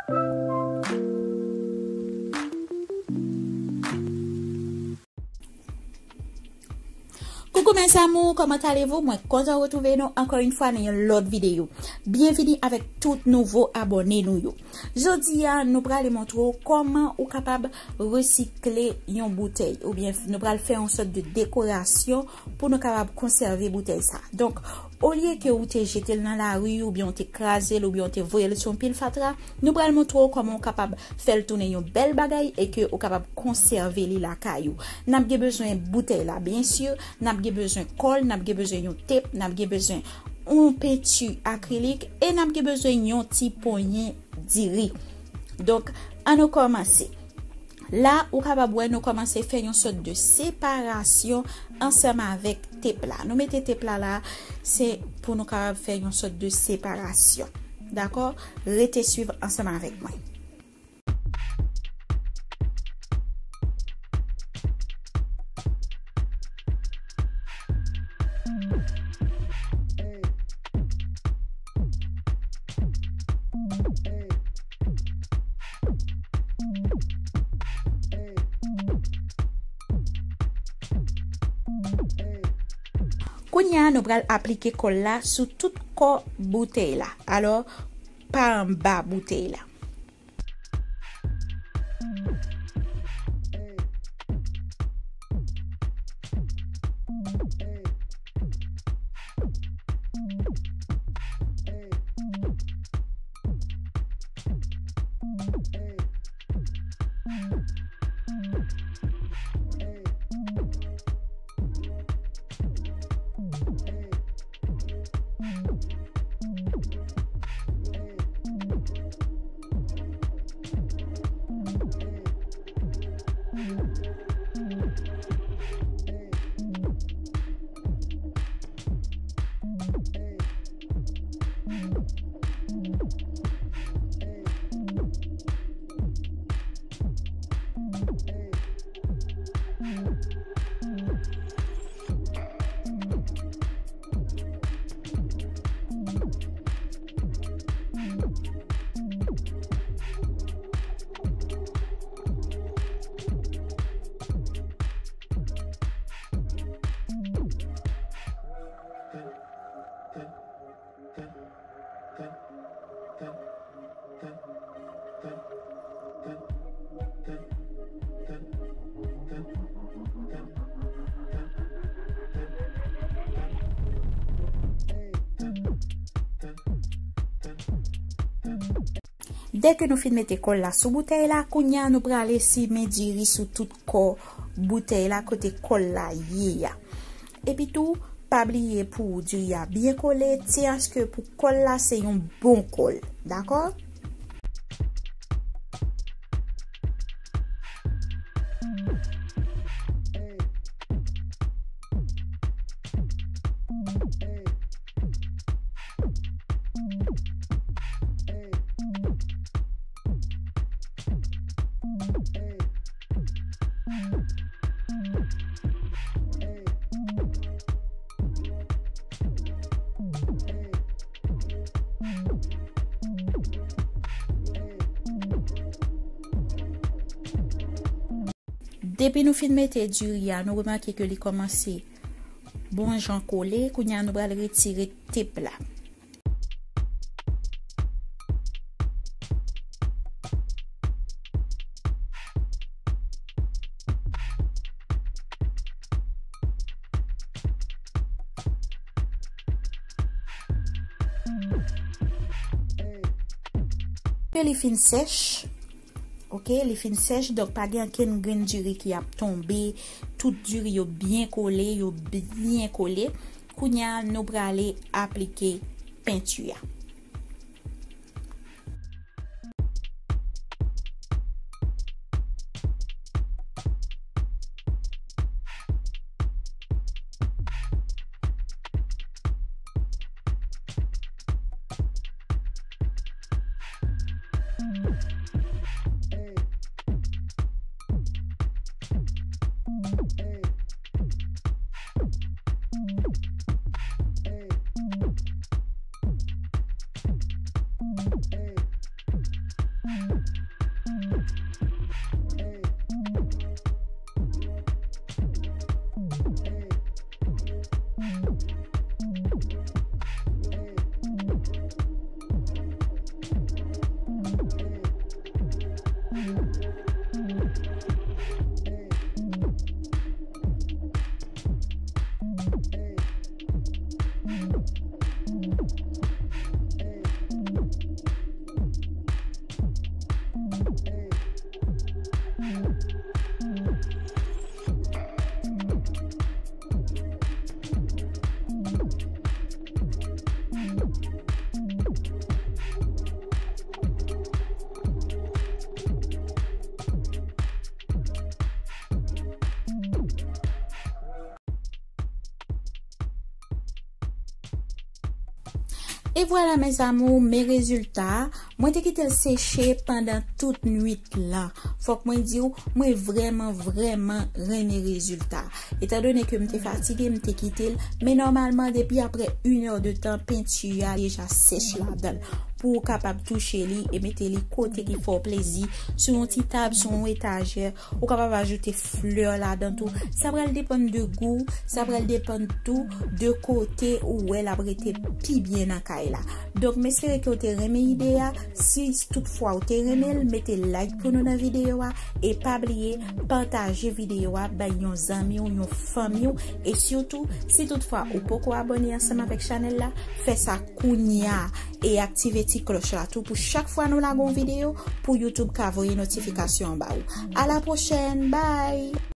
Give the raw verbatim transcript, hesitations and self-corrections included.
Coucou mes amours, comment allez-vous? Mwen kontan retwouve nou ankò yon fwa nan yon lòt videyo. Byenvini avèk tout nouvo abòne nou yo. Jodi a, nou prale montre w kòman ou kapab resikle yon boutèy, oubyen nou pral fè yon sòt de dekorasyon pou nou kapab konsève boutèy sa. Donk, olye ke ou te jete l nan lari, oubyen ou te kraze l, oubyen ou te voye l sou yon pil fatra, nou pral montre w kòman ou kapab fè l tounen yon bèl bagay e ke ou kapab konsève li lakay ou. N ap gen bezwen boutèy la, byen si, n ap gen bezwen kòl, n ap gen bezwen yon tep, n ap gen bezwen yon penti akrilik e n ap gen bezwen yon ti ponyen diri. Donk, ann nou kòmanse. La, ou kapab wè nou kòmanse fè yon sòt de separasyon ansanm avèk tep la. Nou mete tep la la, se pou nou kapab fè yon sòt de separasyon. Dakò? Rete swiv ansanm avèk mwen. Kounye a, nou pral aplike kòl la sou tout kò boutèy la. Alò, pa anba boutèy la. Dèke nou fin mete kòl la sou boutèy la, kounye a nou prale simen diri sou tout kò boutèy la kote kòl la ye a. Epi tou, pa bliye pou diri a byen kole, tyaske pou kòl la se yon bon kòl, dakò? Depi nou fin mete diri a, nou remake ke li kòmanse bon jan kole. Kounye a, nou pral retire tep la. Ke li fin sèch, oke, li fin sèch, donk pa gen ankenn grenn diri ki ap tonbe. Tout diri yo byen kole, yo byen kole. Kounye a, nou prale aplike penti a. E vwala, mes amours, men rezilta a. Mwen te kite l seche pandan tout nwit lan. Fòk mwen di w, mwen vrèman, vrèman renmen rezilta a. Etandone ke m te fatige, m te kite l. Men nòmalman, depi apre inè de tan, penti a deja sèch ladan l. Pou w kapab touche li e mete li kote ki fè w plezi, sou yon ti tab, sou yon etajè, ou kapab ajoute flè ladan tou. Sa pral depann de gou, sa pral depann tou de kote ou wè l ap rete pi byen nan kay la. Donk, m espere ke w te renmen ide a. Si toutfwa w te renmen l, mete like pou nou nan videyo a. E pa bliye, pataje videyo a bay yon zanmi w, yon fanmi w. E sitou, si toutfwa ou poko abòne ansanm avèk chanèl la, fè sa kounya. E aktive ti klòch la tou pou chak fwa nou lage yon videyo, pou YouTube ka voye notifikasyon an ba ou. A la pwochèn, bye!